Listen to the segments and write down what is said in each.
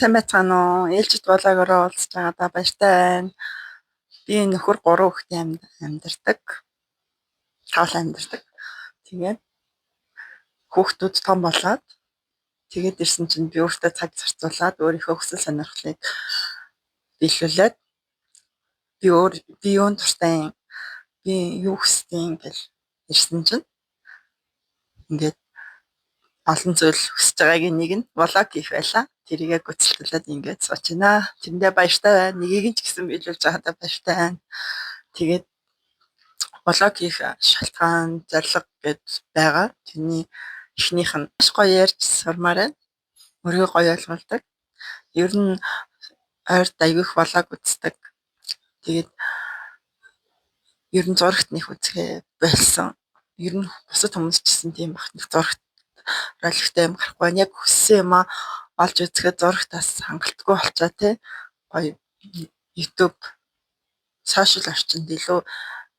Сайн байцгаана уу? Ээлжит vlog-ороо уулзж байгаадаа баяртай байна. Би нөхөр 3 хүүхдээ амьдардаг. Тавл амьдардаг. Тэгээд хүүхдүүд том болоод тэгээд ирсэн чинь би өөртөө цаг зарцуулаад өөрийнхөө хүсэл сонирхлыг биелүүлээд би юунд дуртай юм, би юу хүсдэг гэл ирсэн чинь ингээд олон зүйл хүсэж байгаагийн нэг нь vlog хийх байлаа. Тэрийгэ гүйцэтгүүлээд ингээд сууж байна. Тэрэндээ баяртай байна. Нэгийг нь ч гэсэн биелүүлж байгаадаа баяртай байна. Тэгээд vlog хийх шалтгаан, зорилго гэд байгаа. Тэрний эхнийх нь маш гоё ярьж сурмаар байна. Өөрийгөө гоё ойлгуулдаг. Ер нь ойрд аягүй их vlog үздэг. Тэгээд ер нь зурагт нэх үзэхээ болсон. Ер нь бусад хүмүүс ч гэсэн тийм байх. Нэг зурагт роликтой юм гарахгүй байна. Яг хүссэн юмаа олж үзэхэд зурагтаас хангалтгүй болчоо тий. Гоё YouTube social орчинд илүү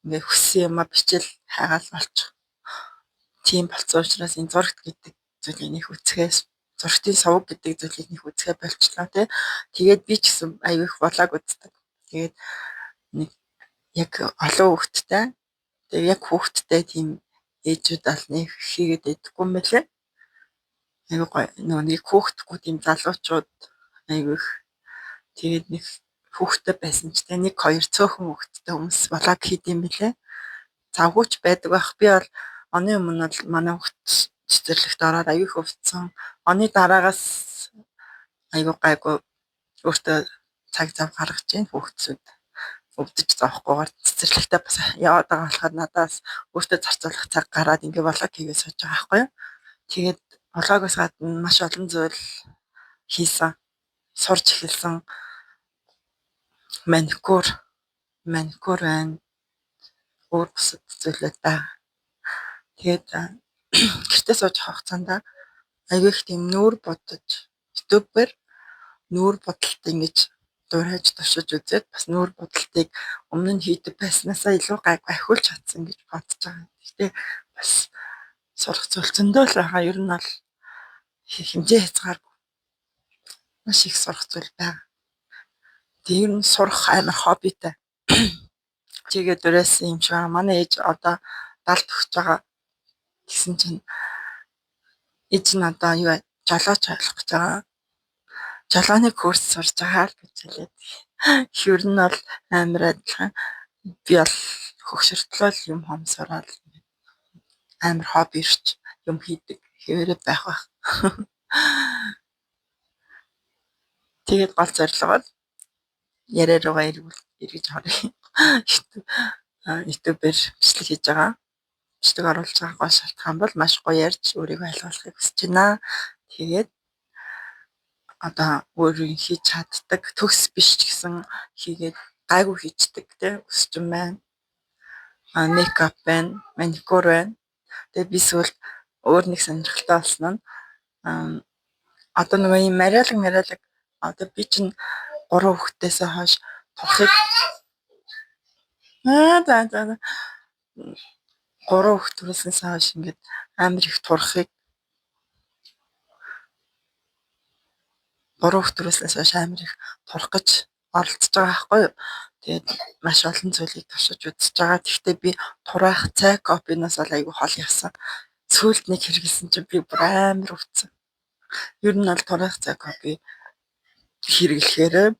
ингээ хүссэн юмаа бичил хайгаал болчих. Тийм болцсон учраас энэ зурагт гэдэг зүйлийг нэх үзэхээс, зурагтын суваг гэдэг зүйлийг нэх үзэхээ болчлоо тий. Тэгээд би ч гэсэн аягүй их vlog үздэг. Тэгээд нэг яг олон хүүхэдтэй, тэгээд яг хүүхэдтэй тийм ээжүүд аль нэг хийгээд байдаггүй юм байлээ. Аягүй гоё нөгөө нэг хүүхэдгүй тийм залуучууд аягүй их. Тэгээд нэг хүүхэдтэй байсан ч тийм нэг хоёр цөөхөн хүүхэдтэй хүмүүс vlog хийд юм билээ. Завгүй ч байдаг байх. Би бол оны өмнө бол манай хүүхэд цэцэрлэгт ороод аягүй их өвдсөн. Оны дараагаас аягүй гайгүй өөртөө цаг зав гаргаж гин хүүхдсүүд өвдөж зовхгүйгээр цэцэрлэгтээ бас яваад байгаа болохоор надаас өөртөө зарцуулах цаг гараад ингээ vlog хийгээ сууж байгаа байхгүй юу. Тэгээд vlog-оос гадна маш олон зүйл хийсэн. Сурч эхэлсэн. Маникюр байна. Өөр бусад зүйлүүд байгаа. Тэгээд гэртээ сууж байгаа хугацаанд аягүй их тийм нүүр будаж, YouTube-ээр нүүр будалт ингэж дуурайж туршиж үзээд бас нүүр будалтыг өмнө нь хийдэг байснаасаа илүү гайгүй ахиулж чадсан гэж бодож байгаа. Гэхдээ бас сурах зүйл зөндөө л байгаа. Ер нь бол хэмжээ хязгааргүй маш их сурах зүйл байгаа. Тэгээ ер нь сурах амар хоббитай. Чигээ дуурайсан юм шиг байгаа. Манай ээж одоо 70 төгсөж байгаа гэсэн чинь ээж нь одоо юу жолооч болох гэж байгаа. Жолооны курс сурж байгаа л гэж хэлээд. Ер нь бол амар адилхан. Би бол хөгшөртлөө л юм хом сураад амар хобби ирч юм хийдэг. Хэвээрээ байх байх. Тэгээд гол зорилго бол яриа руугаа эргэж оръё. YouTube-ээр бичлэг хийж байгаа. Бичлэг оруулж байгаа гол шалтгаан бол маш гоё ярьж өөрийгөө ойлгуулахыг хүсэж байна. Тэгээд одоо өөрөө хийж чаддаг, төгс биш ч гэсэн хийгээд гайгүй хийчдэг тий өсчин байна. Makeup байна, маникюр байна. Тэгээд би сүүлд өөр нэг сонирхолтой болсон нь одоо нөгөө юм мариалаг одоо би чинь 3 хүүхдээсээ хойш турахыг за 3 хүүхд төрүүлснээс хойш ингээд амар их турахыг 3 хүүхд төрүүлснээс хойш амар их турах гэж оролцож байгаа байхгүй юу. Тэгээд маш олон зүйлийг туршиж үзэж байгаа. Тэгэхдээ би тураах цай кофеноос бол айгүй хол явсан. Сүүлд нэг хэрэгэлсэн чинь би бүр амар өвдсөн. Ер нь бол тураах цай кофе хэрэглэхээр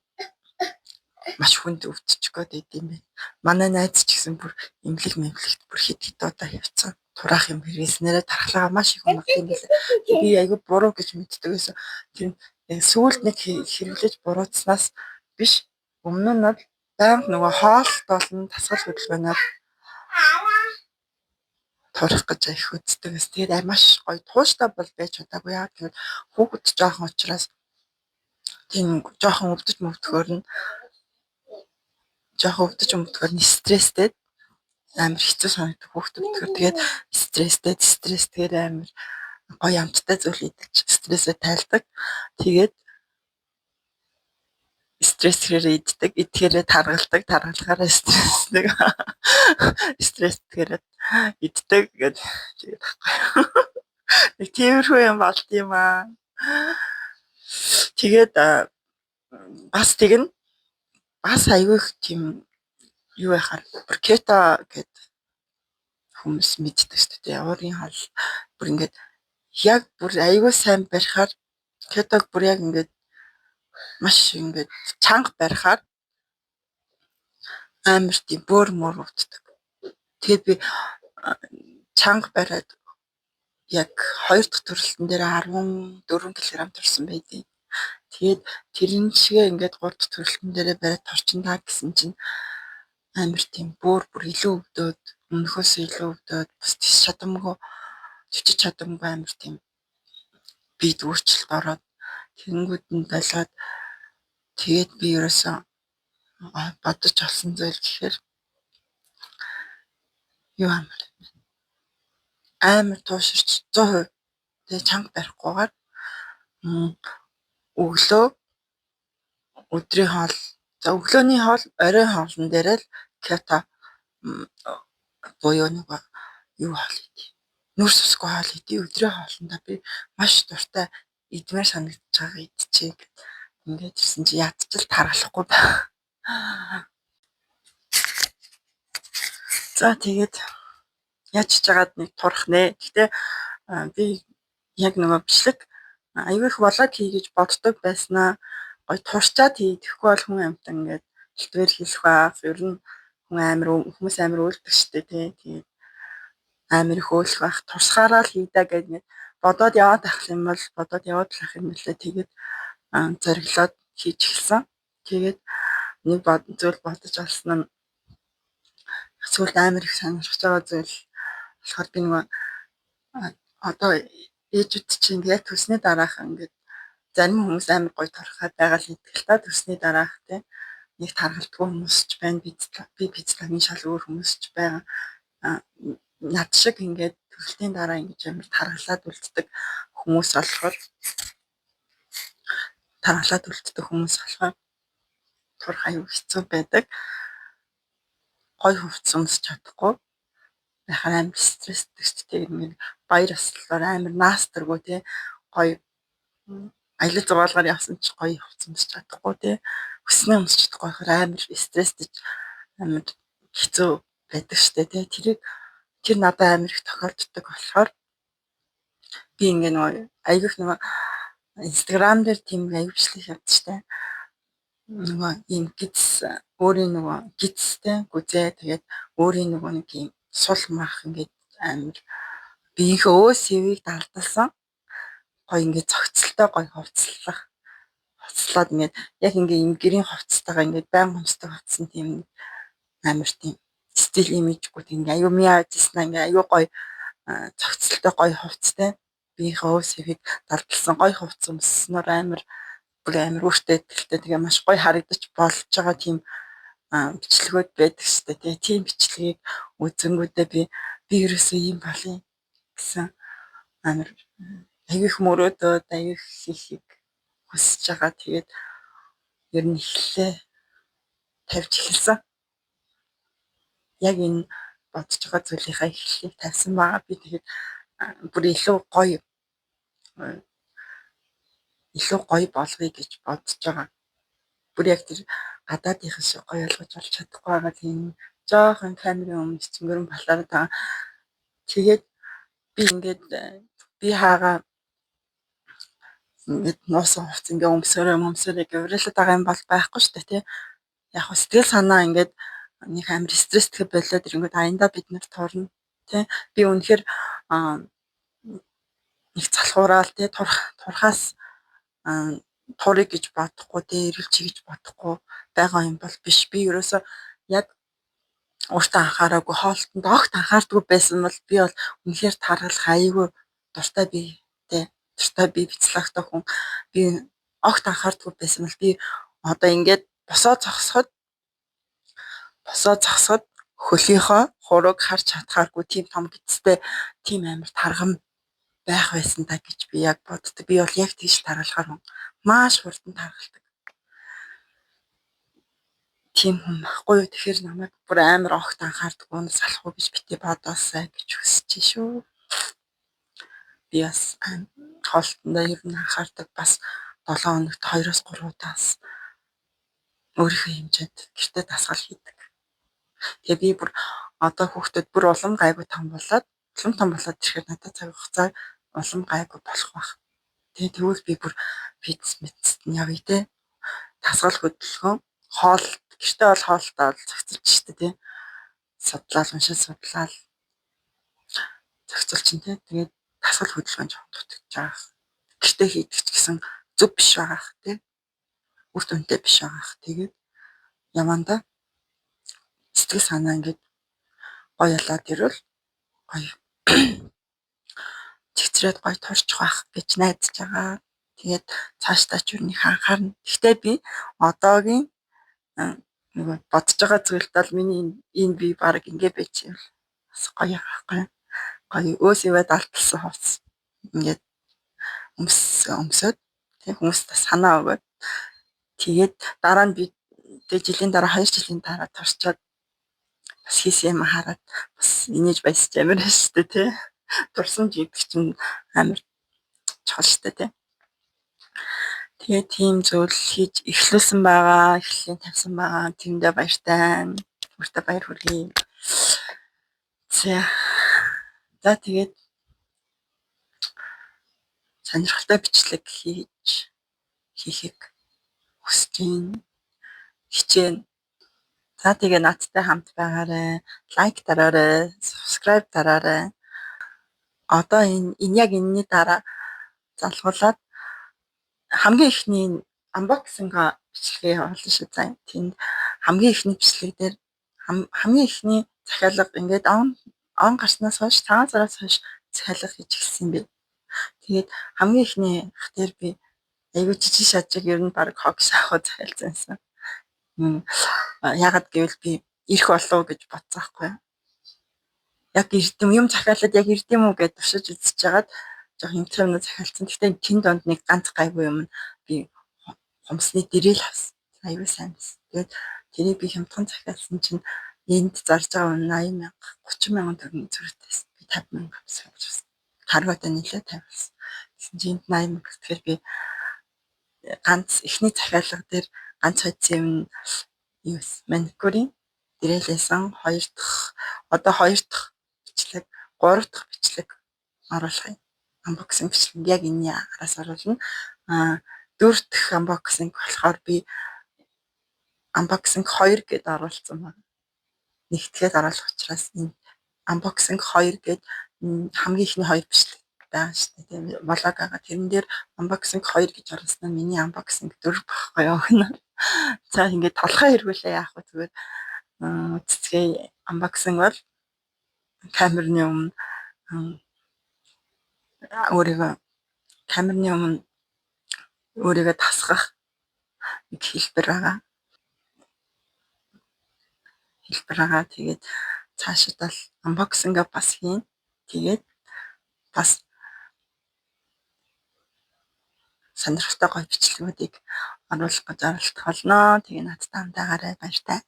маш хүнд өвдчих гээд байд юм байна. Манай найз ч гэсэн бүр эмнэлэг мэмлэгт бүр хэд хэд удаа явцсан. Тураах юм хэрэглэснээрээ тархлаагаа маш их унагд юм билээ. Би айгүй буруу гэж мэддэг байсан. Тэр сүүлд нэг хэрэглэж буруутснаас биш, өмнө нь бол байнга нөгөө хоол болон дасгал хөдөлгөөнөөр турах гэж их үздэг байсан. Тэгээд маш гоё тууштай бол байж чадаагүй. Яагаад гэвэл хүүхэд жоохон учраас тийм жоохон өвдөж мөвдөхөөр нь стресстэй амар хэцүү санагдах хүүхэд өвдөхөөр. Тэгээд стресстэй стресстэйгээр амар гоё амттай зүйл идэж стрессээ тайлдаг. Тэгээд стрессээр иддэг, идэхээрээ таргалдаг, таргалахаараа стресс нэг стресстэйгээр иддэг гэж тэгээд байхгүй. Нэг тиймэрхүү юм болд юм аа. Тэгээд бас тэгнэ. Бас аягүй их тийм юу яхаар бүр keto гэд хүмүүс мэддэг шүү дээ. Уурын хоол бүр ингээд яг бүр аягүй сайн барихаар keto г бүр яг ингээд маш ингээд чанга барихаар амар тийм бөөр мөр өвддөг. Тэгээд би чанга бариад яг 2 дахь төрөлтөн дээр 14 кг турсан байдیں۔ Тэгээд тэрэн шигээ ингээд 3 дахь төрөлтөн дээрээ бариад турчин даа гэсэн чинь амар тийм бөөр бүр илүү өвдөөд, өмнөхөөс илүү өвдөөд, бас тийш чадамгүй, чичиж чадамгүй амар тийм бид өөрчлөлт ороод тэгэнгүүт нь болоод тэгээд би ерөөсөө бодож олсон зүйл гэхээр юу амар амар тууширч 100% тэгээ чанга барихгүйгээр өглөө өдрийн хоол, за өглөөний хоол, оройн хоолн дээр л keto буюу нөгөө юу хоол идье. Нүрс усгүй хоол идье. Өдрийн хоолндоо би маш дуртай идмээр санагдаж байгааг идчихье гэд. Ингээд ирсэн чи ядчил таргалахгүй байна. За тэгээд яаж ч жагаад нэг турах нэ. Гэтэ би яг нөгөө бичлэг аюу их vlog хий гэж боддог байснаа гой турчаад хий. Тэгэхгүй бол хүн амтан ингээд элдвэр хэлэх байх. Ер нь хүн амар хүмүүс амар өөлдөг штэ тий. Тэгээд амар их өөлөх байх. Турсахаараа л хийдэ гэд ингээд бодоод яваад ах юм бол бодоод яваад л ах юм лээ. Тэгээд зориглоод хийж эхэлсэн. Тэгээд нэг зүйл бодож олсон нь сүүлд амар их сонирхож байгаа зүйл болохоор би нөгөө одоо ээжүүд чинь яг төрсний дараах ингээд зарим хүмүүс амар гоё торхоод байгаа л идэх л та төрсний дараах тий нэг таргалдгүй хүмүүс ч байна. Би пиццлагийн шал өөр хүмүүс ч байгаа. Над шиг ингээд төрөлтийн дараа ингэж амар таргалаад үлддэг хүмүүс болохоор таргалаад үлддэг хүмүүс болохоор турах аюу хэцүү байдаг. Гоё хувцас өмсч чадахгүй байхаар амар стресстэй шүү дээ. Ингээд баяр ёслолоор амар наастаргүй тий гоё аялал зугаалгаар явсан ч гоё хувцас өмсч чадахгүй тий өснөө өмсч чадахгүй байхаар амар стресстэй амар хэцүү байдаг шүү дээ тий. Тэрийг тэр надад амар их тохиолддог болохоор би ингээ нөгөө аягүйх нөгөө Instagram дээр тийм аягүй бичлэг явдаг штэ. Нөгөө ийм гидс өөрийн нөгөө гидстэй гүзээ тэгээд өөрийн нөгөө нэг ийм сул мах ингээд амар биеийнхээ өө сэвийг далдалсан гоё ингээд цогцолтой гоё хувцлах хувцлаад ингээд яг ингээ ийм гэрийн хувцастайгаа ингээд байнга өмсдөг хувцсан тийм амар тийм стил имижгүй тийм ингээ аюу миа ажилласнаа ингээ аюу гоё цогцолтой гоё хувцастай биеийнхээ өө сэвийг далдалсан гоё хувцас өмсснөөр амар бүр амар өөртөө итгэлтэй тэгээ маш гоё харагдаж болж байгаа тийм бичлэгүүд байдаг шүү дээ. Тийм бичлэгийг үзэнгүүтээ би ерөөсөө ийм болъё гэсэн амар аягүй их мөрөөдөөд аягүй их хийхийг хүсэж байгаа. Тэгээд ер нь эхлэлээ тавьж эхэлсэн. Яг энэ бодож байгаа зүйлийнхаа эхлэлийг тавьсан байгаа. Би тэгээд бүр илүү гоё болгоё гэж бодож байгаа. Бүр яг тэр гадаадынхан шиг гоё болгож болж чадахгүй байгаа. Тийм жоохон камерын өмнө цэнгэрэн балаараад байгаа. Тэгээд би ингээд би хаага ингээд нуусан хувц ингээ өмсөөрэй өмсөөрэй гэврэлээд байгаа юм бол байхгүй шүү дээ тий. Яг хөө сэтгэл санаа ингээд нэг амар стресстэй болоод ирэнгүүт аяндаа бид нар турна тий. Би үнэхээр нэг залхуураал тий турхаас турыг гэж бодохгүй тий эргэлж гэж бодохгүй байгаа юм бол биш. Би ерөөсөө яг өөртөө анхаараагүй хоолтонд огт анхаардаггүй байсан бол би бол үнэхээр таргалах аягүй дуртай би тий дуртай би бяцлагтай хүн би огт анхаардаггүй байсан бол би одоо ингээд босоо зогсоход хөлийнхөө хурууг харж чадхааргүй тийм том гидстэй тийм амар тарган байх байсан та гэж би яг боддог. Би бол яг тийш таргалахаар хүн маш хурдан таргалдаг. Тийм хүн байхгүй юу? Тэгэхээр намайг бүр амар огт анхаардаггүй салахгүй гэж бити бодоосай гэж хүсэж шүү. Би бас хоолтондоо ер нь анхаардаг, бас 7 хоногт 2-3 удаас өөрийнхөө хэмжээнд гэртээ дасгал хийдэг. Тэгээ би бүр одоо хүүхдүүд бүр улам гайгүй том болоод ирэхээр надад цаг хугацаа улам гайгүй болох байх. Тэгээ тэгвэл би бүр фитнес мэдсэд нь явъя те. Дасгал хөдөлгөөн, хоол гэртээ бол хоолтой бол зохицолж штэ те. Судлал уншил судлал зохицолчин те. Тэгээд дасгал хөдөлгөөн жоохон дутагдж байгаа. Гэртээ хийдэг ч гэсэн зөв биш байгаа те. Үр дүнтэй биш байгаа. Тэгээд яманда сэтгэл санаа ингээд гоё ялаад ирвэл гоё цэгцрээд гоё турчих байх гэж найдаж байгаа. Тэгээд цаашдаа ч юу нэг анхаарна. Гэхдээ би одоогийн нөгөө бодож байгаа зүйлд бол миний энэ би баг ингэ байж юм бас гоё байхгүй. Гоё өөсөө алталсан хувцас ингээд өмсөөд тэг хүмүүст санаа өгөөд тэгээд дараа нь би тэг жилийн дараа 2 жилийн дараа турчаад бас хийсэн юм хараад бас инээж баясч амар шүү дээ тий. Турсан гэдэг чинь амар чухал шүү дээ тий. Тэгээ тийм зүйл хийж эхлүүлсэн байгаа, эхлэлийн тавьсан байгаа. Тэрэндээ баяртай. Өөртөө баяр хүргэе. За тэгээд сонирхолтой бичлэг хийхийг хүсэж байна. Хичээнэ. За тэгээ надтай хамт байгаарай. Лайк дараарай, subscribe дараарай. Одоо энэ яг энэний дараа залгуулад хамгийн эхний unboxing бичлэгээ явуулсан шүү заа. Тэнд хамгийн эхний бичлэг дээр хамгийн эхний захиалга ингээд он гарснаас хойш цагаан сараас хойш захиалга хийж эхэлсэн юм би. Тэгээд хамгийн эхний ах дээр би айгүй жижиг шажиг ер нь баг хог шахуу захиалсан байсан. Яагаад гэвэл би ирэх болов гэж бодсон байхгүй юу. Яг ирдэм юм захиалаад яг ирдэм үү гэж туршиж үзэж хагаад жоох юм юмнууд захиалсан. Гэхдээ тэн донд нэг ганц гайгүй юм би хумсны дэрэл авсан. Айгүй сайн байсан. Тэгээд тэрийг би хямдхан захиалсан чинь энд зарж байгаа үнэ 80 мянга 30 мянган төгрөгийн зөрүүтэй байсан. Би 50 мянга авсан. Карготой нэлээд тавьсан. Тэгсэн чинь энд 80 мянга. Тэгэхээр би ганц эхний захиалга дээр ганц хоцсон юм юу вэ? Маникюрын дэрэлээсэн 2 дахь одоо 2 дахь бичлэг, 3 дахь бичлэг оруулах юм. Unboxing бичлэг яг энэний араас оруулна. 4 дахь unboxing болохоор би unboxing 2 гэд оруулсан байна. Нэгтгэхэд оруулах учраас энэ unboxing 2 гэд хамгийн эхний 2 бичлэг байгаа шүү дээ. Тийм vlog байгаа. Тэрэн дээр unboxing 2 гэж оруулсан нь миний unboxing 4 байхгүй юу гэнэ. За ингээд толгой эргүүлээ яах вэ зүгээр цэцгээ unboxing бол камерны өмнө өөрийгөө камерны өмнө өөрийгөө тасгах нэг хэлбэр байгаа. Тэгээд цаашид бол unboxing-а бас хийн. Тэгээд бас сонирхолтой гоё бичлэгүүдийг оруулах гэж оролдох болно. Тэгээ надтай хамт байгаарай. Баяртай.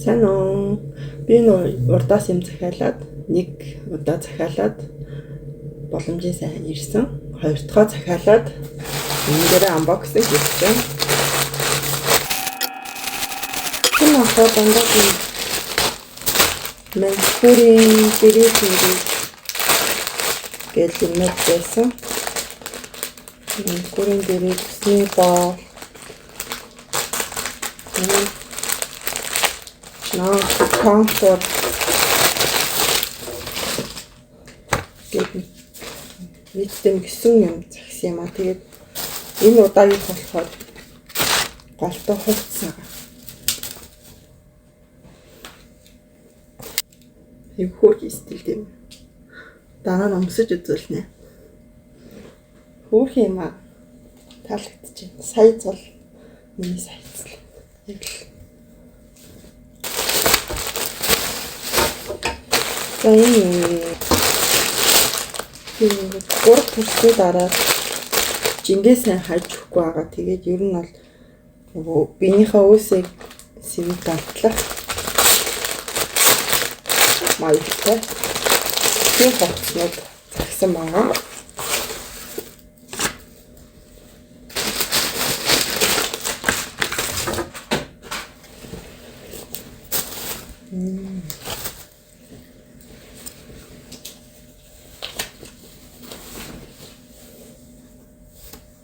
Сайн уу. Би нөө урдаас юм захиалаад нэг удаа захиалаад боломжийн сайн ирсэн. Хоёр дахь захиалаад энэ дээр unboxing хийсэн. Энэ болохоор дандаа тийм маникюрын дэрэл хийдэг гэл юмнууд байсан. Маникюрын дэрэл, үсний боол. Наа контур гэдэг нийтдээ 9 юм захисан юм а. Тэгээд энэ удаагийнх болохоор голтой хувцас байгаа. Нэг хөөрхөн стилтэй юм. Дараа нь өмсөж үзүүлнэ. Хөөрхөн юм а. Таалагдчихэв. Сая зул миний сая зул. Яг л. За энэ ингээд 3 төрсний дараа жингээ сайн хайж өгөхгүй байгаа. Тэгээд ер нь бол нөгөө биенийхээ өөсөө сэвийг далдлах маягтай. Тийм хувцснууд Захисан байгаа.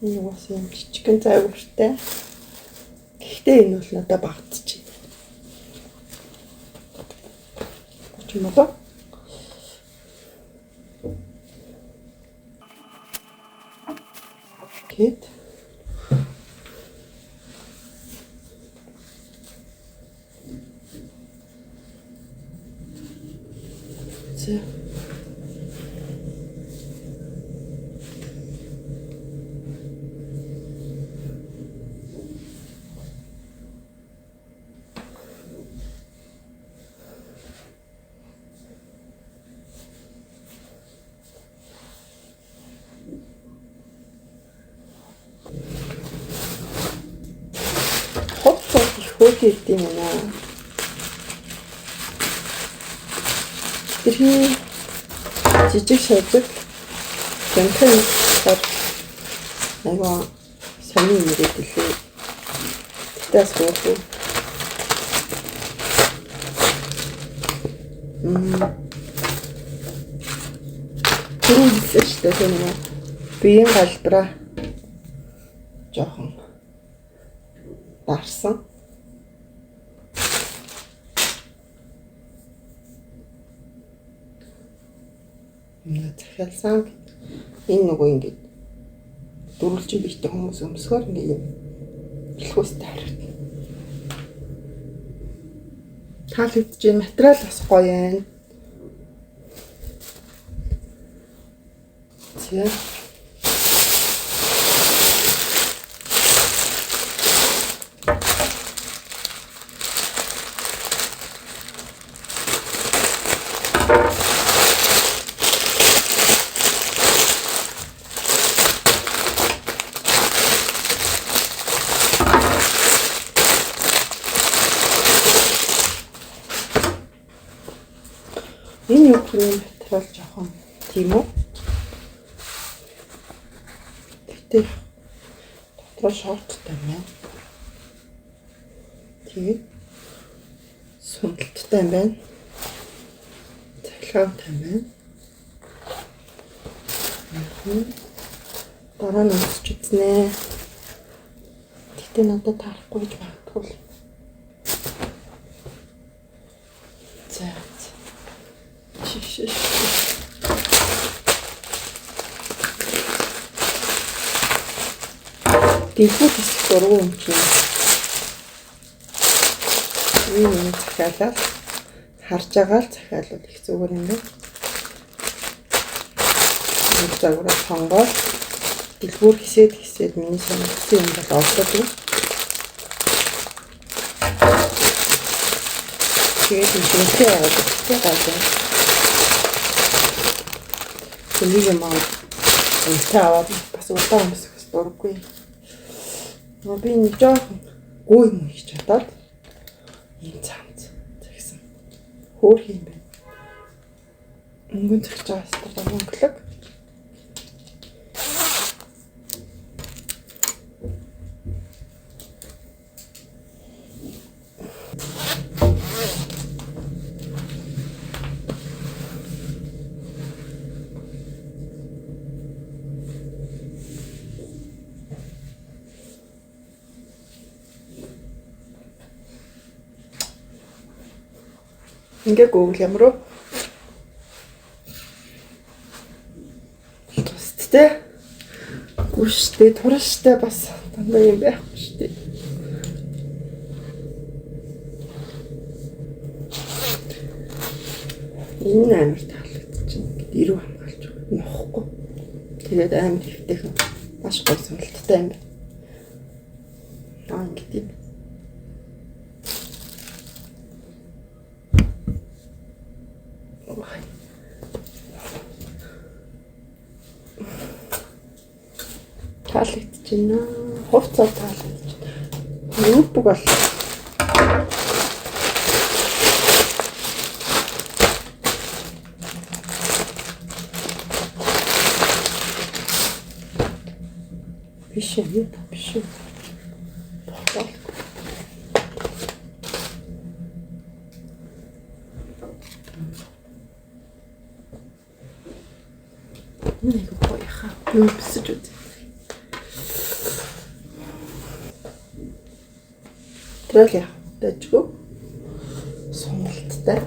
Энэ бас юм жижигхэн зайвартай. Гэхдээ энэ бол надад багтчих. 30 болоо. Гэт. За. Хувцас их хөөх ирд юм байна. Тэрхий жижиг шажиг гэнхэн айгаа сони юм ирээд илээ. Тэгтээс хөөх. Тэр хэлсэн шүү дээ тийм үү. Биеийн галбираа жоохон дарсан. Өмнө захиалсан. Энэ нөгөө ингээд дөрвөлжин биетэй хүмүүс өмсгөр ингээд юм хэлхүүстэй харагдана. Таалагдж байна. Материал бас гоё байна. За. Энэ юбкны материал жоохон тийм үү? Тэгтээ дотроо шорттой байна. Тэгээд суналттай байна. Цахилгаантай байна. Дараа нь өмсч үзнэ. Тэгтээ надад таарахгүй гэж магадгүй. За. Дэлгүүр хэсэг дургу юм чинь. Энэ захиалаад харж байгаа л захиалвал их зүгээр юм байна. Нэг загвараа сонгоод дэлгүүр хэсээд хэсээд миний сонгосон юм бол олдод юм. Тэгээд жинхэнэ яваад ихтэй гоё. Нэг юм аа энтэй аваад бас удаан өмсөх дурггүй. Би нэг жоохон гүй юм хийж чадаад ийм цамц загсан. Хөөх юм байна. Өнгөн зэгч байгаа хэвээр өнгөлөг. Ингээ гүгэл ямар уу? Тусдтэй. Гүштэй, турштай бас дандаа юм байхгүй шүү дээ. Энэ амар таалагдчихэв. Ингээд ирүү хамгаалж байгаа. Нухахгүй. Тэгээд амар хэвтэйхэн. Маш гоё сонголттой юм байна. Аа ингээд юм. Таалагдчихэв. Хувцас таалагдчихэв. Юбг бол Биш юм биш үү? Тухтай. Нэг гоё хаа. Юу бисэж үз. Тэгэл яа. Дэжгүй. Сонголттой.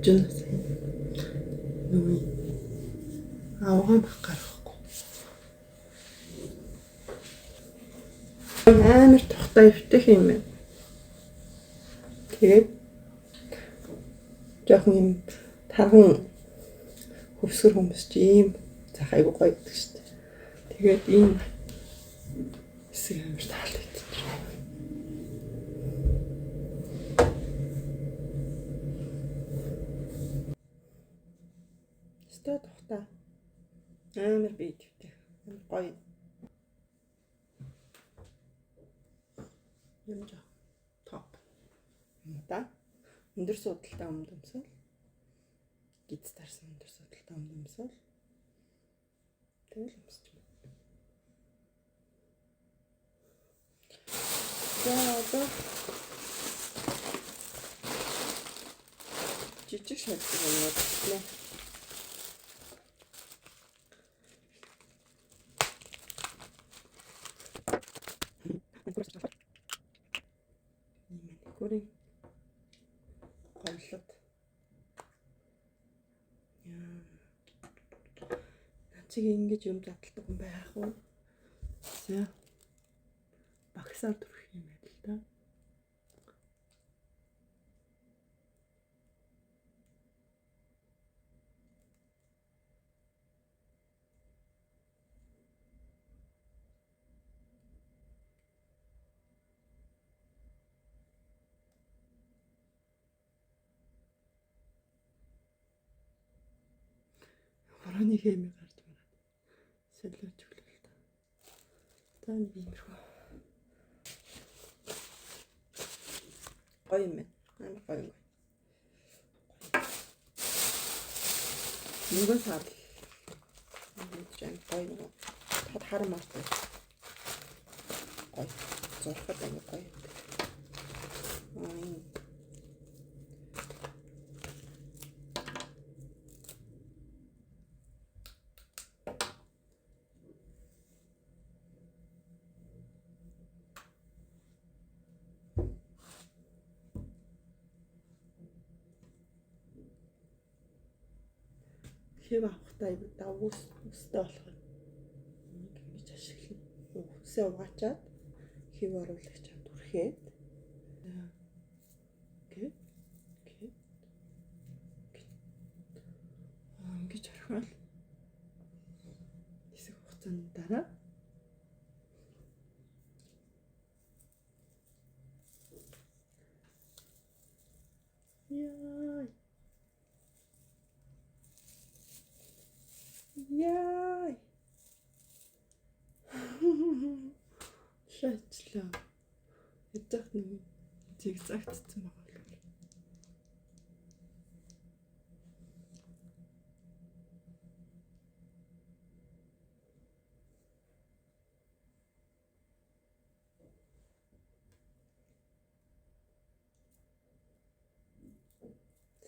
Жин нөгөө авгаа бах гарахгүй. Амар тухтай өвтөх юм байна. Тэгээд жоохон юм тарган хөвсгөр хүмүүс чи ийм зах айгу гоё гэдэг шүү дээ. Тэгээд ийм хэсэг амар таалагдчих. Өстой тухтай. Амар бие твтэй. Амар гоё. Юм жоо. Топ. Юм да. Өндөр суудалтай өмд өмсөл. Гиз тарсан өндөр суудалтай өмд өмсөл. Тэгэл өмсч юм. За одоо жижиг шалгуу юмнууд нэ. Маникюрын голлод. Яа. Над чиг ингэж юм задалдаг юм байх уу? За. Багсаар түрхэх юм байл л да. Борооны хэмээ гарч мараад солиоч өглөө л та. За нэг иймэрхүү. Гоё юм байна. Амар гоё юм. Мөнгөн сар. Ингэж амар гоё нэг. Тод хар мартай. Гоё. Зурхад амар гоё юм. Аа энэ хэв авахтаа айгүй давгүй өстэй болохоор энийг ингэж ашиглана. Үсээ угаачаад хэв оруулагчаа түрхээд гээд гээд ингэж орхиол хэсэг хугацааны дараа яа Яа. Шаачлаа. Ядах нэг зигзагтсан байгаа л.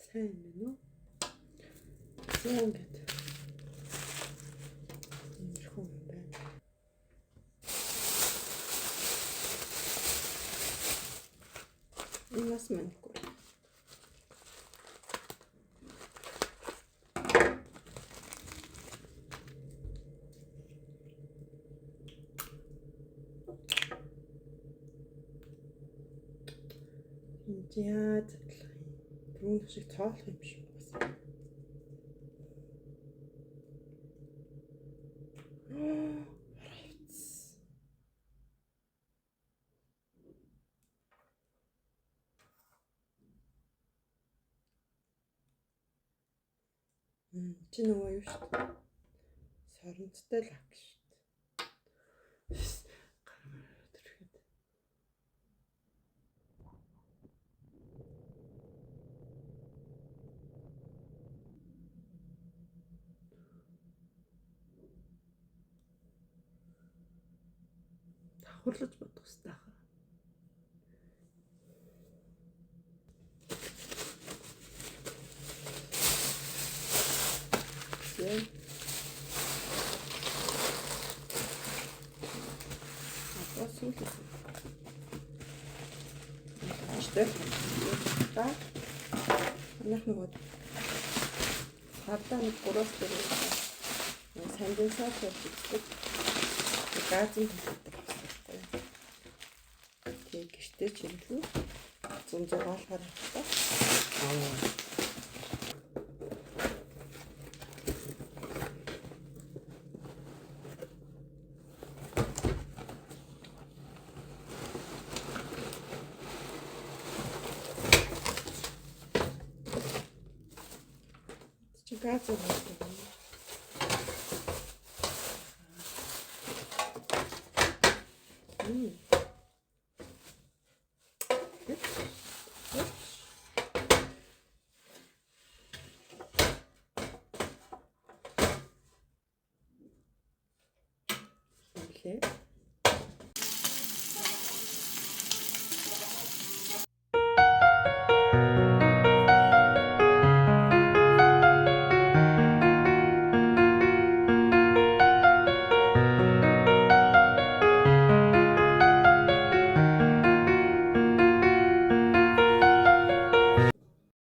Сайн юм байна уу? За ингээд. Иймэрхүү юм байна. Энэ бас маникюр. Энд яаж задлах юм? Түрүүн шиг цоолох юм шиг бас. Чи нөгөө юу шүү дээ. Соронцтой лак шүү дээ. Гар мараа төрөхөд. Давхарлаж бодох хэрэгтэй хаа. Тэгээ. Одоо сүүлийн. Аштай. Та. Манайх нөгөө сардаа нэг 3-4 сандинсаар тавьж үздэг. Газын төлөвтэй авсан байхгүй. Тэгээ гэртээ чимлүү 106 болохоор авчихсан. Аа. Чи газ өгөх юм. Лээ.